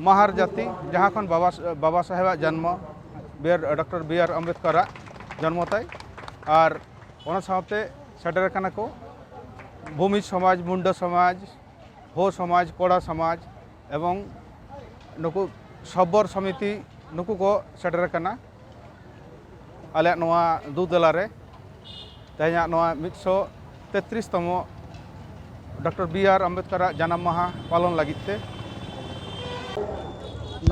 ᱢᱟᱦᱟᱨ ᱡᱟᱹᱛᱤ, ᱡᱟᱦᱟᱸ ᱠᱷᱚᱱ ᱵᱟᱵᱟ ᱵᱟᱵᱟ ᱥᱟᱦᱮᱵᱟᱜ ᱡᱚᱱᱢᱚ, B R doctor B R ᱟᱢᱵᱮᱫᱠᱚᱨᱟᱜ ᱡᱚᱱᱢᱚ ᱛᱟᱭ, ᱟᱨ ᱚᱱᱟ ᱥᱟᱶᱛᱮ ᱥᱮᱴᱮᱨ ᱟᱠᱟᱱᱟ ᱠᱚ ᱵᱷᱩᱢᱤᱡᱽ ᱥᱚᱢᱟᱡᱽ, ᱢᱩᱱᱰᱟᱹ ᱥᱚᱢᱟᱡᱽ, ᱦᱳ ᱥᱚᱢᱟᱡᱽ, ᱠᱚᱲᱟ ᱥᱚᱢᱟᱡᱽ ᱮᱵᱚᱝ ᱱᱩᱠᱩ ᱥᱚᱵᱵᱚᱨ ᱥᱚᱢᱤᱛᱤ, ᱱᱩᱠᱩ ᱠᱚ ᱥᱮᱴᱮᱨ ᱟᱠᱟᱱᱟ ᱟᱞᱮᱭᱟᱜ ᱱᱚᱣᱟ ᱫᱩ ᱛᱟᱞᱟ ᱨᱮ ᱛᱮᱦᱮᱧᱟᱜ ᱱᱚᱣᱟ ᱢᱤᱫᱥᱚ ᱛᱮᱛᱨᱤᱥ ᱛᱚᱢᱚ ᱰᱚᱠᱴᱚᱨ ᱵᱤ ᱟᱨ ᱟᱢᱵᱮᱫᱠᱚᱨᱟᱜ ᱡᱟᱱᱟᱢ ᱢᱟᱦᱟ ᱯᱟᱞᱚᱱ ᱞᱟᱹᱜᱤᱫ ᱛᱮ᱾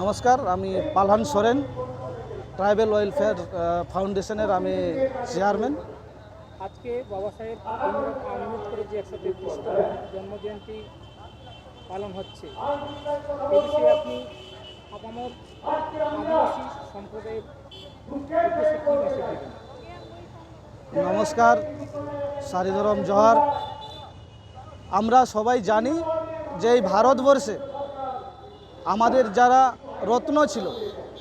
নমস্কার, আমি পালহান সোরেন, ট্রাইবেল ওয়েলফেয়ার ফাউন্ডেশনের আমি চেয়ারম্যান। আজকে বাবা সাহেব ভীমরাও আম্বেদকরের যে একশো তেত্রিশতম জন্ম জয়ন্তী পালন হচ্ছে, এ বিষয়ে আপনি আপামর আদিবাসী সম্প্রদায়ের উদ্দেশ্যে কী মেসেজ দেবেন? নমস্কার, সারি ধরম জোহার। আমরা সবাই জানি যে এই ভারতবর্ষে আমাদের যারা রত্ন ছিল,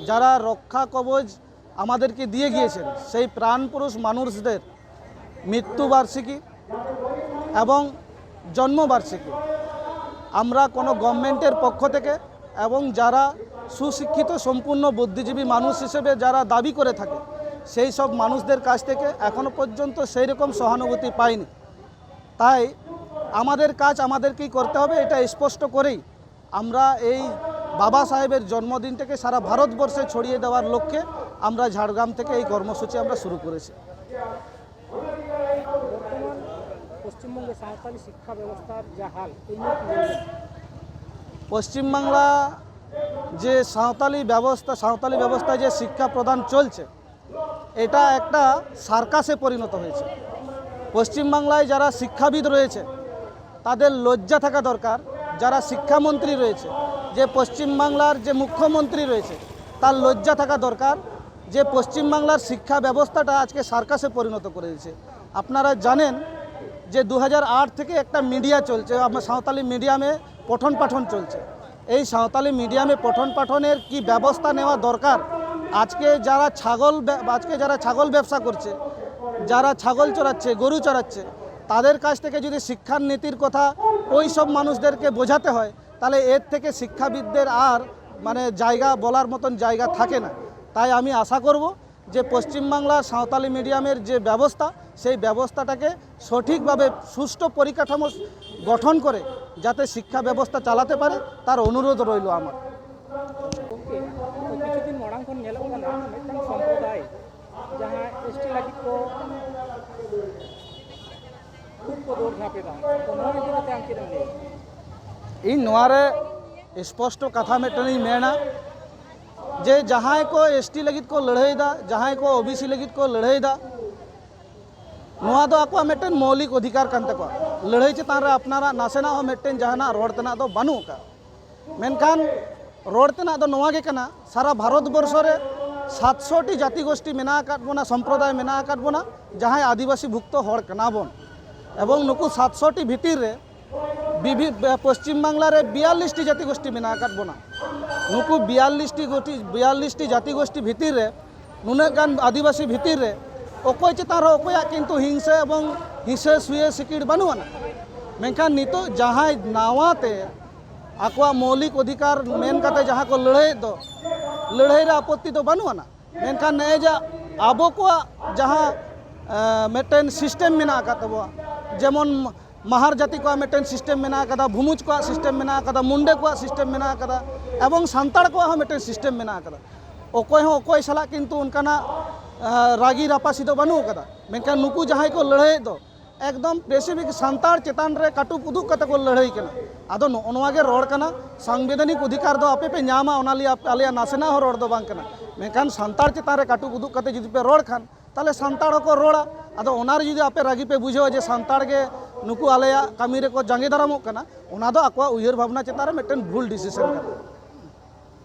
যারা রক্ষা কবচ আমাদেরকে দিয়ে গিয়েছেন, সেই প্রাণপুরুষ মানুষদের মৃত্যুবার্ষিকী এবং জন্মবার্ষিকী আমরা কোনো গভর্নমেন্টের পক্ষ থেকে এবং যারা সুশিক্ষিত সম্পূর্ণ বুদ্ধিজীবী মানুষ হিসেবে যারা দাবি করে থাকে, সেই সব মানুষদের কাছ থেকে এখনও পর্যন্ত সেই রকম সহানুভূতি পাইনি। তাই আমাদের কাজ আমাদেরকেই করতে হবে, এটা স্পষ্ট করেই আমরা এই বাবা সাহেবের জন্মদিনটাকে সারা ভারতবর্ষে ছড়িয়ে দেওয়ার লক্ষ্যে আমরা ঝাড়গ্রাম থেকে এই কর্মসূচি আমরা শুরু করেছি। বর্তমান পশ্চিমবঙ্গে সাঁওতালি শিক্ষা ব্যবস্থার যা হাল, এই নিয়ে কি বলবেন? পশ্চিমবাংলা যে সাঁওতালি ব্যবস্থা, সাঁওতালি ব্যবস্থায় যে শিক্ষা প্রদান চলছে, এটা একটা সার্কাসে পরিণত হয়েছে। পশ্চিমবাংলায় যারা শিক্ষাবিদ রয়েছে, তাদের লজ্জা থাকা দরকার। যারা শিক্ষামন্ত্রী রয়েছে, যে পশ্চিমবাংলার যে মুখ্যমন্ত্রী রয়েছে, তার লজ্জা থাকা দরকার যে পশ্চিমবাংলার শিক্ষা ব্যবস্থাটা আজকে সার্কাসে পরিণত করে দিয়েছে। আপনারা জানেন যে দু হাজার আট থেকে একটা মিডিয়া চলছে, আমার সাঁওতালি মিডিয়ামে পঠন পাঠন চলছে। এই সাঁওতালি মিডিয়ামে পঠন পাঠনের কি ব্যবস্থা নেওয়া দরকার? আজকে যারা ছাগল ব্য- আজকে যারা ছাগল ব্যবসা করছে, যারা ছাগল চড়াচ্ছে, গরু চড়াচ্ছে, তাদের কাছ থেকে যদি শিক্ষার নীতির কথা ওই সব মানুষদেরকে বোঝাতে হয়, তাহলে এর থেকে শিক্ষাবিদদের আর মানে জায়গা, বলার মতন জায়গা থাকে না। তাই আমি আশা করব যে পশ্চিমবাংলার সাঁওতালি মিডিয়ামের যে ব্যবস্থা, সেই ব্যবস্থাটাকে সঠিকভাবে সুষ্ঠু পরিকাঠামো গঠন করে যাতে শিক্ষা ব্যবস্থা চালাতে পারে, তার অনুরোধ রইল আমার। ᱜᱚᱢᱠᱮ, ᱛᱚ ᱠᱤᱪᱷᱩ ᱫᱤᱱ ᱢᱟᱲᱟᱝ ᱠᱷᱚᱱ ᱧᱮᱞᱚᱜ ᱠᱟᱱᱟ ᱢᱤᱫᱴᱟᱝ ᱥᱚᱢᱯᱨᱚᱫᱟᱭ, ᱡᱟᱦᱟᱸ ᱮᱥᱴᱤ ᱞᱟᱹᱜᱤᱫ ᱠᱚ ᱠᱷᱩᱵ ᱠᱚ ᱫᱚᱨ ᱡᱷᱟᱸᱯ ᱮᱫᱟ, ᱛᱚ ᱱᱚᱣᱟ ᱤᱫᱤ ᱠᱟᱛᱮ ᱟᱢ ᱪᱮᱫ ᱮᱢ ᱞᱟᱹᱭᱟ? ᱤᱧ ᱱᱚᱣᱟ ᱨᱮ ᱥᱯᱚᱥᱴᱚ ᱠᱟᱛᱷᱟ ᱢᱤᱫᱴᱮᱱᱤᱧ ᱢᱮᱱᱟ ᱡᱮ ᱡᱟᱦᱟᱸᱭ ᱠᱚ ᱮᱥᱴᱤ ᱞᱟᱹᱜᱤᱫ ᱠᱚ ᱞᱟᱹᱲᱦᱟᱹᱭᱮᱫᱟ, ᱡᱟᱦᱟᱸᱭ ᱠᱚ ᱳᱵᱤᱥᱤ ᱞᱟᱹᱜᱤᱫ ᱠᱚ ᱞᱟᱹᱲᱦᱟᱹᱭᱮᱫᱟ, ᱱᱚᱣᱟ ᱫᱚ ᱟᱠᱚᱣᱟᱜ ᱢᱤᱫᱴᱮᱱ ᱢᱳᱣᱞᱤᱠ ᱚᱫᱷᱤᱠᱟᱨ ᱠᱟᱱ ᱛᱟᱠᱚᱣᱟ᱾ ᱞᱟᱹᱲᱦᱟᱹᱭ ᱪᱮᱛᱟᱱ ᱨᱮ ᱟᱯᱱᱟᱨᱟᱜ ᱱᱟᱥᱮᱱᱟᱜ ᱦᱚᱸ ᱢᱤᱫᱴᱮᱱ ᱡᱟᱦᱟᱱᱟᱜ ᱨᱚᱲ ᱛᱮᱱᱟᱜ ᱫᱚ ᱵᱟᱹᱱᱩᱜ ᱟᱠᱟᱫ᱾ ᱢᱮᱱᱠᱷᱟᱱ ᱨᱚᱲ ᱛᱮᱱᱟᱜ ᱫᱚ ᱱᱚᱣᱟ ᱜᱮ ᱠᱟᱱᱟ, ᱥᱟᱨᱟ ᱵᱷᱟᱨᱚᱛ ᱵᱚᱨᱥᱚ ᱨᱮ ᱥᱟᱛᱥᱚ ᱴᱤ ᱡᱟᱹᱛᱤ ᱜᱳᱥᱴᱤ ᱢᱮᱱᱟᱜ ᱟᱠᱟᱫ ᱵᱚᱱᱟ, ᱥᱚᱢᱯᱨᱚᱫᱟᱭ ᱢᱮᱱᱟᱜ ᱟᱠᱟᱫ ᱵᱚᱱᱟ, ᱡᱟᱦᱟᱸᱭ ᱟᱹᱫᱤᱵᱟᱹᱥᱤ ᱵᱷᱩᱠᱛᱚ ᱦᱚᱲ ᱠᱟᱱᱟ ᱵᱚᱱ᱾ ᱮᱵᱚᱝ ᱱᱩᱠᱩ ᱥᱟᱛᱥᱚ ᱴᱤ ᱵᱷᱤᱛᱤᱨ ᱨᱮ ᱵᱤᱵᱷᱤ ᱯᱚᱥᱪᱤᱢ ᱵᱟᱝᱞᱟ ᱨᱮ ᱵᱤᱭᱟᱞᱞᱤᱥ ᱴᱤ ᱡᱟᱹᱛᱤ ᱜᱳᱥᱴᱤ ᱢᱮᱱᱟᱜ ᱟᱠᱟᱫ ᱵᱚᱱᱟ᱾ ᱱᱩᱠᱩ ᱵᱤᱭᱟᱞᱞᱤᱥ ᱴᱤ ᱜᱳᱴᱤ ᱵᱤᱭᱟᱞᱞᱤᱥ ᱴᱤ ᱡᱟᱹᱛᱤ ᱜᱳᱥᱴᱤ ᱵᱷᱤᱛᱤᱨ ᱨᱮ, ᱱᱩᱱᱟᱹᱜ ᱜᱟᱱ ᱟᱹᱫᱤᱵᱟᱹᱥᱤ ᱵᱷᱤᱛᱤᱨ ᱨᱮ ᱚᱠᱚᱭ ᱪᱮᱛᱟᱱ ᱨᱮᱦᱚᱸ ᱚᱠᱚᱭᱟᱜ ᱠᱤᱱᱛᱩ ᱦᱤᱝᱥᱟᱹ ᱮᱵᱚᱝ ᱦᱤᱥᱟᱹ ᱥᱩᱭᱟᱹ ᱥᱤᱠᱤᱲ ᱵᱟᱹᱱᱩᱜ ᱟᱱᱟ᱾ ᱢᱮᱱᱠᱷᱟᱱ ᱱᱤᱛᱚᱜ ᱡᱟᱦᱟᱸᱭ ᱱᱟᱣᱟ ᱛᱮ ᱟᱠᱚᱣᱟᱜ ᱢᱳᱣᱞᱤᱠ ᱚᱫᱷᱤᱠᱟᱨ ᱢᱮᱱ ᱠᱟᱛᱮ ᱡᱟᱦᱟᱸ ᱠᱚ ᱞᱟᱹᱲᱦᱟᱹᱭᱮᱫ ᱫᱚ, ᱞᱟᱹᱲᱦᱟᱹᱭ ᱨᱮ ᱟᱯᱚᱛᱛᱤ ᱫᱚ ᱵᱟᱹᱱᱩᱜ ᱟᱱᱟ᱾ ᱢᱮᱱᱠᱷᱟᱱ ᱱᱮᱜᱼᱮ ᱡᱟ ᱟᱵᱚ ᱠᱚᱣᱟᱜ ᱡᱟᱦᱟᱸ, ᱮ, ᱢᱤᱫᱴᱮᱱ ᱥᱤᱥᱴᱮᱢ ᱢᱮᱱᱟᱜ ᱟᱠᱟᱫ ᱛᱟᱵᱚᱣᱟ, ᱡᱮᱢᱚᱱ ᱢᱟᱦᱟᱨ ᱡᱟᱹᱛᱤ ᱠᱚᱣᱟᱜ ᱢᱤᱫᱴᱮᱱ ᱥᱤᱥᱴᱮᱢ ᱢᱮᱱᱟᱜ ᱟᱠᱟᱫᱟ, ᱵᱷᱩᱢᱩᱡᱽ ᱠᱚᱣᱟᱜ ᱥᱤᱥᱴᱮᱢ ᱢᱮᱱᱟᱜ ᱟᱠᱟᱫᱟ, ᱢᱩᱱᱰᱟᱹ ᱠᱚᱣᱟᱜ ᱥᱤᱥᱴᱮᱢ ᱢᱮᱱᱟᱜ ᱟᱠᱟᱫᱟ, ᱮᱵᱚᱝ ᱥᱟᱱᱛᱟᱲ ᱠᱚᱣᱟᱜ ᱦᱚᱸ ᱢᱤᱫᱴᱮᱱ ᱥᱤᱥᱴᱮᱢ ᱢᱮᱱᱟᱜ ᱟᱠᱟᱫᱟ᱾ ᱚᱠᱚᱭ ᱦᱚᱸ ᱚᱠᱚᱭ ᱥᱟᱞᱟᱜ ᱠᱤᱱᱛᱩ ᱚᱱᱠᱟᱱᱟᱜ, ᱮ, ᱨᱟᱹᱜᱤ ᱨᱟᱯᱟᱥᱤ ᱫᱚ ᱵᱟᱹᱱᱩᱜ ᱟᱠᱟᱫᱟ᱾ ᱢᱮᱱᱠᱷᱟᱱ ᱱᱩᱠᱩ ᱡᱟᱦᱟᱸᱭ ᱠᱚ ᱞᱟᱹᱲᱦᱟᱹᱭᱮᱫ ᱫᱚ, ᱮᱠᱫᱚᱢ ᱯᱮᱥᱤᱯᱷᱤᱠ ᱥᱟᱱᱛᱟᱲ ᱪᱮᱛᱟᱱ ᱨᱮ ᱠᱟᱹᱴᱩᱵ ᱩᱫᱩᱜ ᱠᱟᱛᱮ ᱠᱚ ᱞᱟᱹᱲᱦᱟᱹᱭ ᱠᱟᱱᱟ᱾ ᱟᱫᱚ ᱱᱚᱜᱼᱚ ᱱᱚᱣᱟ ᱜᱮ ᱨᱚᱲ ᱠᱟᱱᱟ, ᱥᱟᱝᱵᱤᱫᱷᱟᱱᱤᱠ ᱚᱫᱷᱤᱠᱟᱨ ᱫᱚ ᱟᱯᱮ ᱯᱮ ᱧᱟᱢᱟ, ᱚᱱᱟ ᱞᱟᱹᱜᱤᱫ ᱟᱯᱮ, ᱟᱞᱮᱭᱟᱜ ᱱᱟᱥᱮᱱᱟᱜ ᱦᱚᱸ ᱨᱚᱲ ᱫᱚ ᱵᱟᱝ ᱠᱟᱱᱟ᱾ ᱢᱮᱱᱠᱷᱟᱱ ᱥᱟᱱᱛᱟᱲ ᱪᱮᱛᱟᱱ ᱨᱮ ᱠᱟᱹᱴᱩᱵ ᱩᱫᱩᱜ ᱠᱟᱛᱮ ᱡᱩᱫᱤ ᱯᱮ ᱨᱚᱲ ᱠᱷᱟᱱ, ᱛᱟᱦᱚᱞᱮ ᱥᱟᱱᱛᱟᱲ ᱦᱚᱸᱠᱚ ᱨᱚᱲᱟ᱾ ᱟᱫᱚ ᱚᱱᱟ ᱨᱮ ᱡᱩᱫᱤ ᱟᱯᱮ ᱨᱟᱹᱜᱤ ᱯᱮ ᱵᱩᱡᱷᱟᱹᱣᱟ ᱡᱮ ᱥᱟᱱᱛᱟᱲ ᱜᱮ ᱱᱩᱠᱩ ᱟᱞᱮᱭᱟᱜ ᱠᱟᱹᱢᱤ ᱨᱮᱠᱚ ᱡᱟᱸᱜᱮ ᱫᱟᱨᱟᱢᱚᱜ ᱠᱟᱱᱟ, ᱚᱱᱟ ᱫᱚ ᱟᱠᱚᱣᱟᱜ ᱩᱭᱦᱟᱹᱨ ᱵᱷᱟᱵᱽᱱᱟ ᱪᱮᱛᱟᱱ ᱨᱮ ᱢᱤᱫᱴᱮᱱ ᱵᱷᱩᱞ ᱰᱤᱥᱤᱥᱚᱱ ᱠᱟᱱᱟ᱾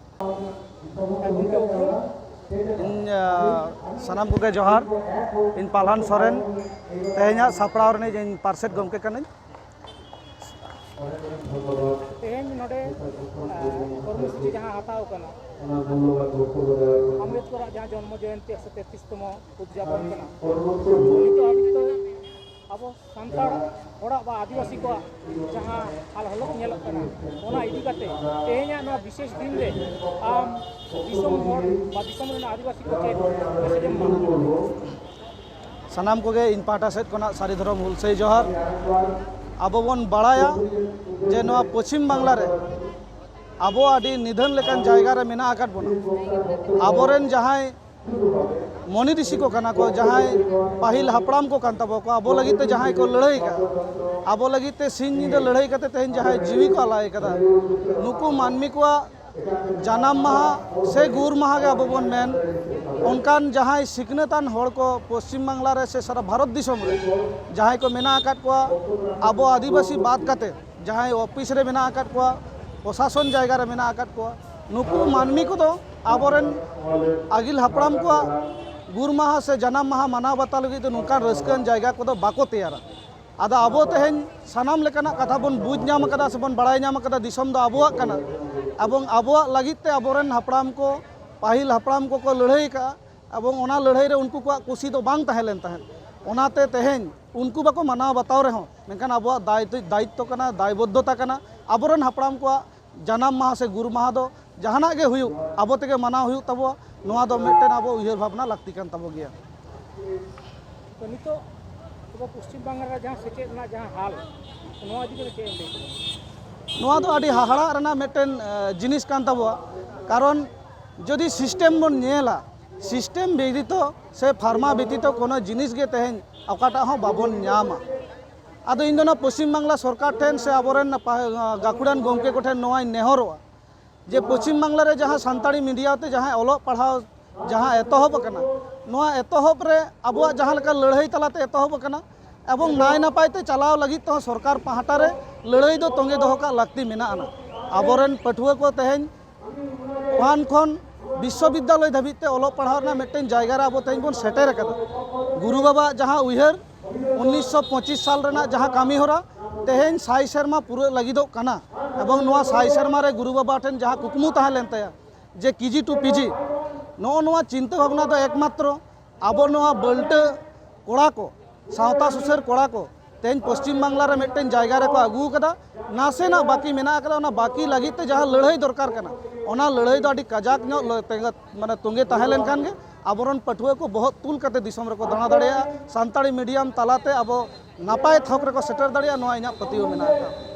ᱦᱮᱸ, ᱜᱚᱢᱠᱮ, ᱩᱯᱨᱩᱢ? ᱤᱧ, ᱟ, ᱥᱟᱱᱟᱢ ᱠᱚᱜᱮ ᱡᱚᱦᱟᱨ᱾ ᱤᱧ ᱯᱟᱞᱦᱟᱱ ᱥᱚᱨᱮᱱ, ᱛᱮᱦᱮᱧᱟᱜ ᱥᱟᱯᱲᱟᱣ ᱨᱤᱱᱤᱡ ᱤᱧ ᱯᱟᱨᱥᱮᱛ ᱜᱚᱢᱠᱮ ᱠᱟᱹᱱᱟᱹᱧ᱾ ᱛᱮᱦᱮᱧ ᱱᱚᱰᱮ, ᱟ, ᱠᱚᱨᱢᱚᱥᱩᱪᱤ ᱡᱟᱦᱟᱸ ᱦᱟᱛᱟᱣ ᱠᱟᱱᱟ, ᱟᱢᱵᱮᱫᱠᱚᱨᱟᱜ ᱡᱟᱦᱟᱸ ᱡᱚᱱᱢᱚ ᱡᱚᱭᱚᱱᱛᱤ ᱮᱠᱥᱚ ᱛᱮᱛᱨᱤᱥ ᱛᱚᱢᱚ ᱩᱫᱽᱡᱟᱯᱚᱱ ᱠᱟᱱᱟ, ᱱᱤᱛᱚᱜ ᱦᱟᱹᱵᱤᱡ ᱛᱮ ᱟᱵᱚ ᱥᱟᱱᱛᱟᱲ ᱦᱚᱲᱟᱜ ᱵᱟ ᱟᱹᱫᱤᱵᱟᱹᱥᱤ ᱠᱚᱣᱟᱜ ᱡᱟᱦᱟᱸ ᱦᱟᱞ ᱦᱟᱞᱚᱛ ᱧᱮᱞᱚᱜ ᱠᱟᱱᱟ, ᱚᱱᱟ ᱤᱫᱤ ᱠᱟᱛᱮ ᱛᱮᱦᱮᱧᱟᱜ ᱱᱚᱣᱟ ᱵᱤᱥᱮᱥ ᱫᱤᱱ ᱨᱮ ᱟᱢ ᱫᱤᱥᱚᱢ ᱦᱚᱲ ᱵᱟ ᱫᱤᱥᱚᱢ ᱨᱮᱱ ᱟᱹᱫᱤᱵᱟᱹᱥᱤ ᱠᱚ ᱪᱮᱫ ᱢᱮᱥᱮᱡ ᱮᱢ ᱮᱢᱟ ᱠᱚᱣᱟ? ᱥᱟᱱᱟᱢ ᱠᱚᱜᱮ ᱤᱧ ᱯᱟᱦᱴᱟ ᱥᱮᱫ ᱠᱷᱚᱱᱟᱜ ᱥᱟᱹᱨᱤ ᱫᱷᱚᱨᱚᱢ ᱦᱩᱞᱥᱟᱹᱭ ᱡᱚᱦᱟᱨ᱾ ᱟᱵᱚ ᱵᱚᱱ ᱵᱟᱲᱟᱭᱟ ᱡᱮ ᱱᱚᱣᱟ ᱯᱚᱪᱷᱤᱢ ᱵᱟᱝᱞᱟ ᱨᱮ ᱟᱵᱚ ᱟᱹᱰᱤ ᱱᱤᱫᱷᱟᱹᱱ ᱞᱮᱠᱟᱱ ᱡᱟᱭᱜᱟ ᱨᱮ ᱢᱮᱱᱟᱜ ᱟᱠᱟᱫ ᱵᱚᱱᱟ᱾ ᱟᱵᱚᱨᱮᱱ ᱡᱟᱦᱟᱸᱭ ᱢᱚᱱᱤ ᱨᱤᱥᱤ ᱠᱚ ᱠᱟᱱᱟ ᱠᱚ, ᱡᱟᱦᱟᱸᱭ ᱯᱟᱹᱦᱤᱞ ᱦᱟᱯᱲᱟᱢ ᱠᱚ ᱠᱟᱱ ᱛᱟᱵᱚ ᱠᱚ, ᱟᱵᱚ ᱞᱟᱹᱜᱤᱫ ᱛᱮ ᱡᱟᱦᱟᱸᱭ ᱠᱚ ᱞᱟᱹᱲᱦᱟᱹᱭ ᱠᱟᱜᱼᱟ, ᱟᱵᱚ ᱞᱟᱹᱜᱤᱫ ᱛᱮ ᱥᱤᱧ ᱧᱤᱫᱟᱹ ᱞᱟᱹᱲᱦᱟᱹᱭ ᱠᱟᱛᱮ ᱛᱮᱦᱮᱧ ᱡᱟᱦᱟᱸᱭ ᱡᱤᱣᱤ ᱠᱚ ᱟᱞᱟᱭ ᱠᱟᱫᱟ, ᱱᱩᱠᱩ ᱢᱟᱹᱱᱢᱤ ᱠᱚᱣᱟᱜ ᱡᱟᱱᱟᱢ ᱢᱟᱦᱟ ᱥᱮ ᱜᱩᱨ ᱢᱟᱦᱟ ᱜᱮ ᱟᱵᱚ ᱵᱚᱱ ᱢᱮᱱ, ᱚᱱᱠᱟᱱ ᱡᱟᱦᱟᱸᱭ ᱥᱤᱠᱷᱱᱟᱹᱛᱟᱱ ᱦᱚᱲ ᱠᱚ ᱯᱚᱥᱪᱤᱢ ᱵᱟᱝᱞᱟ ᱨᱮ ᱥᱮ ᱥᱟᱨᱟ ᱵᱷᱟᱨᱚᱛ ᱫᱤᱥᱚᱢ ᱨᱮ ᱡᱟᱦᱟᱸᱭ ᱠᱚ ᱢᱮᱱᱟᱜ ᱟᱠᱟᱫ ᱠᱚᱣᱟ, ᱟᱵᱚ ᱟᱹᱫᱤᱵᱟᱹᱥᱤ ᱵᱟᱫ ᱠᱟᱛᱮ ᱡᱟᱦᱟᱸᱭ ᱚᱯᱷᱤᱥ ᱨᱮ ᱢᱮᱱᱟᱜ ᱟᱠᱟᱫ ᱠᱚᱣᱟ, ᱯᱨᱚᱥᱟᱥᱚᱱ ᱡᱟᱭᱜᱟ ᱨᱮ ᱢᱮᱱᱟᱜ ᱟᱠᱟᱫ ᱠᱚᱣᱟ, ᱱᱩᱠᱩ ᱢᱟᱹᱱᱢᱤ ᱠᱚᱫᱚ ᱟᱵᱚᱨᱮᱱ ᱟᱹᱜᱤᱞ ᱦᱟᱯᱲᱟᱢ ᱠᱚᱣᱟᱜ ᱜᱩᱨ ᱢᱟᱦᱟ ᱥᱮ ᱡᱟᱱᱟᱢ ᱢᱟᱦᱟ ᱢᱟᱱᱟᱣ ᱵᱟᱛᱟᱣ ᱞᱟᱹᱜᱤᱫ ᱫᱚ ᱱᱚᱝᱠᱟᱱ ᱨᱟᱹᱥᱠᱟᱹᱣᱟᱱ ᱡᱟᱭᱜᱟ ᱠᱚᱫᱚ ᱵᱟᱠᱚ ᱛᱮᱭᱟᱨᱟ᱾ ᱟᱫᱚ ᱟᱵᱚ ᱛᱮᱦᱮᱧ ᱥᱟᱱᱟᱢ ᱞᱮᱠᱟᱱᱟᱜ ᱠᱟᱛᱷᱟ ᱵᱚᱱ ᱵᱩᱡᱽ ᱧᱟᱢ ᱟᱠᱟᱫᱟ ᱥᱮ ᱵᱚᱱ ᱵᱟᱲᱟᱭ ᱧᱟᱢ ᱟᱠᱟᱫᱟ, ᱫᱤᱥᱚᱢ ᱫᱚ ᱟᱵᱚᱣᱟᱜ ᱠᱟᱱᱟ᱾ ᱮᱵᱚᱝ ᱟᱵᱚᱣᱟᱜ ᱞᱟᱹᱜᱤᱫ ᱛᱮ ᱟᱵᱚᱨᱮᱱ ᱦᱟᱯᱲᱟᱢ ᱠᱚ, ᱯᱟᱹᱦᱤᱞ ᱦᱟᱯᱲᱟᱢ ᱠᱚᱠᱚ ᱞᱟᱹᱲᱦᱟᱹᱭ ᱟᱠᱟᱫᱼᱟ, ᱮᱵᱚᱝ ᱚᱱᱟ ᱞᱟᱹᱲᱦᱟᱹᱭ ᱨᱮ ᱩᱱᱠᱩ ᱠᱚᱣᱟᱜ ᱠᱩᱥᱤ ᱫᱚ ᱵᱟᱝ ᱛᱟᱦᱮᱸ ᱞᱮᱱ ᱛᱟᱦᱮᱸᱫ᱾ ᱚᱱᱟᱛᱮ ᱛᱮᱦᱮᱧ ᱩᱱᱠᱩ ᱵᱟᱠᱚ ᱢᱟᱱᱟᱣ ᱵᱟᱛᱟᱣ ᱨᱮᱦᱚᱸ, ᱢᱮᱱᱠᱷᱟᱱ ᱟᱵᱚᱣᱟᱜ ᱫᱟᱭ-, ᱫᱟᱭᱤᱛᱛᱚ ᱠᱟᱱᱟ, ᱫᱟᱭᱵᱚᱫᱽᱫᱷᱚᱛᱟ ᱠᱟᱱᱟ, ᱟᱵᱚᱨᱮᱱ ᱦᱟᱯᱲᱟᱢ ᱠᱚᱣᱟᱜ ᱡᱟᱱᱟᱢ ᱢᱟᱦᱟ ᱥᱮ ᱜᱩᱨ ᱢᱟᱦᱟ ᱫᱚ ᱡᱟᱦᱟᱱᱟᱜ ᱜᱮ ᱦᱩᱭᱩᱜ, ᱟᱵᱚ ᱛᱮᱜᱮ ᱢᱟᱱᱟᱣ ᱦᱩᱭᱩᱜ ᱛᱟᱵᱚᱣᱟ᱾ ᱱᱚᱣᱟ ᱫᱚ ᱢᱤᱫᱴᱮᱱ ᱟᱵᱚ ᱩᱭᱦᱟᱹᱨ ᱵᱷᱟᱵᱽᱱᱟ ᱞᱟᱹᱠᱛᱤ ᱠᱟᱱ ᱛᱟᱵᱚ ᱜᱮᱭᱟ᱾ ᱛᱚ, ᱱᱤᱛᱚᱜ ᱟᱵᱚ ᱯᱚᱥᱪᱤᱢ ᱵᱟᱝᱞᱟ ᱨᱮ ᱡᱟᱦᱟᱸ ᱥᱮᱪᱮᱫ ᱨᱮᱱᱟᱜ ᱡᱟᱦᱟᱸ ᱦᱟᱞ, ᱱᱚᱣᱟ ᱤᱫᱤ ᱠᱟᱛᱮ ᱪᱮᱫ ᱮᱢ ᱞᱟᱹᱭ ᱠᱮᱫᱟ? ᱱᱚᱣᱟ ᱫᱚ ᱟᱹᱰᱤ ᱦᱟᱦᱟᱲᱟᱜ ᱨᱮᱱᱟᱜ ᱢᱤᱫᱴᱮᱱ, ᱮ, ᱡᱤᱱᱤᱥ ᱠᱟᱱ ᱛᱟᱵᱚᱣᱟ᱾ ᱠᱟᱨᱚᱱ ᱡᱩᱫᱤ ᱥᱤᱥᱴᱮᱢ ᱵᱚᱱ ᱧᱮᱞᱟ, ᱥᱤᱥᱴᱮᱢ ᱵᱮᱛᱤᱛᱚ ᱥᱮ ᱯᱷᱟᱨᱢᱟ ᱵᱮᱛᱤᱛᱚ ᱠᱳᱱᱳ ᱡᱤᱱᱤᱥ ᱜᱮ ᱛᱮᱦᱮᱧ ᱚᱠᱟᱴᱟᱜ ᱦᱚᱸ ᱵᱟᱵᱚᱱ ᱧᱟᱢᱟ᱾ ᱟᱫᱚ ᱤᱧ ᱫᱚ ᱱᱚᱣᱟ ᱯᱚᱥᱪᱤᱢ ᱵᱟᱝᱞᱟ ᱥᱚᱨᱠᱟᱨ ᱴᱷᱮᱱ ᱥᱮ ᱟᱵᱚᱨᱮᱱ ᱯᱟ-, ᱜᱟᱹᱠᱷᱩᱲᱟᱱ ᱜᱚᱢᱠᱮ ᱠᱚᱴᱷᱮᱱ ᱱᱚᱣᱟᱧ ᱱᱮᱦᱚᱨᱚᱜᱼᱟ ᱡᱮ ᱯᱚᱥᱪᱤᱢ ᱵᱟᱝᱞᱟ ᱨᱮ ᱡᱟᱦᱟᱸ ᱥᱟᱱᱛᱟᱲᱤ ᱢᱤᱰᱤᱭᱟ ᱛᱮ ᱡᱟᱦᱟᱸ ᱚᱞᱚᱜ ᱯᱟᱲᱦᱟᱣ ᱡᱟᱦᱟᱸ ᱮᱛᱚᱦᱚᱵ ᱟᱠᱟᱱᱟ, ᱱᱚᱣᱟ ᱮᱛᱚᱦᱚᱵ ᱨᱮ ᱟᱵᱚᱣᱟᱜ ᱡᱟᱦᱟᱸ ᱞᱮᱠᱟ ᱞᱟᱹᱲᱦᱟᱹᱭ ᱛᱟᱞᱟᱛᱮ ᱮᱛᱚᱦᱚᱵ ᱟᱠᱟᱱᱟ, ᱮᱵᱚᱝ ᱱᱟᱭ ᱱᱟᱯᱟᱭ ᱛᱮ ᱪᱟᱞᱟᱣ ᱞᱟᱹᱜᱤᱫ ᱛᱮᱦᱚᱸ ᱥᱚᱨᱠᱟᱨ ᱯᱟᱦᱴᱟ ᱨᱮ ᱞᱟᱹᱲᱦᱟᱹᱭ ᱫᱚ ᱛᱚᱸᱜᱮ ᱫᱚᱦᱚ ᱠᱟᱜ ᱞᱟᱹᱠᱛᱤ ᱢᱮᱱᱟᱜᱼᱟ᱾ ᱟᱵᱚᱨᱮᱱ ᱯᱟᱹᱴᱷᱩᱣᱟᱹ ᱠᱚ ᱛᱮᱦᱮᱧ ᱯᱷᱟᱱ ᱠᱷᱚᱱ ᱵᱤᱥᱥᱚᱵᱤᱫᱽᱫᱟᱞᱚᱭ ᱫᱷᱟᱹᱵᱤᱡ ᱛᱮ ᱚᱞᱚᱜ ᱯᱟᱲᱦᱟᱣ ᱨᱮᱱᱟᱜ ᱢᱤᱫᱴᱮᱱ ᱡᱟᱭᱜᱟ ᱨᱮ ᱟᱵᱚ ᱛᱮᱦᱮᱧ ᱵᱚᱱ ᱥᱮᱴᱮᱨ ᱟᱠᱟᱫᱟ᱾ ᱜᱩᱨᱩ ᱵᱟᱵᱟᱣᱟᱜ ᱡᱟᱦᱟᱸ ᱩᱭᱦᱟᱹᱨ, ᱩᱱᱤᱥᱥᱚ ᱯᱚᱸᱪᱤᱥ ᱥᱟᱞ ᱨᱮᱱᱟᱜ ᱡᱟᱦᱟᱸ ᱠᱟᱹᱢᱤ ᱦᱚᱨᱟ ᱛᱮᱦᱮᱧ ᱥᱟᱭ ᱥᱮᱨᱢᱟ ᱯᱩᱨᱟᱹᱜ ᱞᱟᱹᱜᱤᱫᱚᱜ ᱠᱟᱱᱟ, ᱮᱵᱚᱝ ᱱᱚᱣᱟ ᱥᱟᱭ ᱥᱮᱨᱢᱟ ᱨᱮ ᱜᱩᱨᱩ ᱵᱟᱵᱟ ᱴᱷᱮᱱ ᱡᱟᱦᱟᱸ ᱠᱩᱠᱢᱩ ᱛᱟᱦᱮᱸ ᱞᱮᱱ ᱛᱟᱭᱟ ᱡᱮ ᱠᱮᱡᱤ ᱴᱩ ᱯᱤᱡᱤ, ᱱᱚᱜᱼᱚ ᱱᱚᱣᱟ ᱪᱤᱱᱛᱟᱹ ᱵᱷᱟᱵᱽᱱᱟ ᱫᱚ ᱮᱠᱢᱟᱛᱨᱚ ᱟᱵᱚ ᱱᱚᱣᱟ ᱵᱟᱹᱞᱴᱟᱹ ᱠᱚᱲᱟ ᱠᱚ, ᱥᱟᱶᱛᱟ ᱥᱩᱥᱟᱹᱨ ᱠᱚᱲᱟ ᱠᱚ ᱛᱮᱦᱮᱧ ᱯᱚᱥᱪᱤᱢ ᱵᱟᱝᱞᱟ ᱨᱮ ᱢᱤᱫᱴᱮᱱ ᱡᱟᱭᱜᱟ ᱨᱮᱠᱚ ᱟᱹᱜᱩ ᱟᱠᱟᱫᱟ᱾ ᱱᱟᱥᱮᱱᱟᱜ ᱵᱟᱹᱠᱤ ᱢᱮᱱᱟᱜ ᱟᱠᱟᱫᱟ, ᱚᱱᱟ ᱵᱟᱹᱠᱤ ᱞᱟᱹᱜᱤᱫ ᱛᱮ ᱡᱟᱦᱟᱸ ᱞᱟᱹᱲᱦᱟᱹᱭ ᱫᱚᱨᱠᱟᱨ ᱠᱟᱱᱟ, ᱚᱱᱟ ᱞᱟᱹᱲᱦᱟᱹᱭ ᱫᱚ ᱟᱹᱰᱤ ᱠᱟᱡᱟᱠ ᱧᱚᱜ ᱞᱟᱹ-, ᱛᱮᱸᱜᱟ-, ᱢᱟᱱᱮ ᱛᱚᱸᱜᱮ ᱛᱟᱦᱮᱸ ᱞᱮᱱᱠᱷᱟᱱ ᱜᱮ ᱟᱵᱚᱨᱮᱱ ᱯᱟᱹᱴᱷᱩᱣᱟᱹ ᱠᱚ ᱵᱚᱦᱚᱜ ᱛᱩᱞ ᱠᱟᱛᱮ ᱫᱤᱥᱚᱢ ᱨᱮᱠᱚ ᱫᱟᱬᱟ ᱫᱟᱲᱮᱭᱟᱜᱼᱟ᱾ ᱥᱟᱱᱛᱟᱲᱤ ᱢᱤᱰᱤᱭᱟᱢ ᱛᱟᱞᱟᱛᱮ ᱟᱵᱚ ᱱᱟᱯᱟᱭ ᱛᱷᱚᱠ ᱨᱮᱠᱚ ᱥᱮᱴᱮᱨ ᱫᱟᱲᱮᱭᱟᱜᱼᱟ, ᱱᱚᱣᱟ ᱤᱧᱟᱹᱜ ᱯᱟᱹᱛᱭᱟᱹᱣ ᱢᱮᱱᱟᱜ ᱟᱠᱟᱫᱟ᱾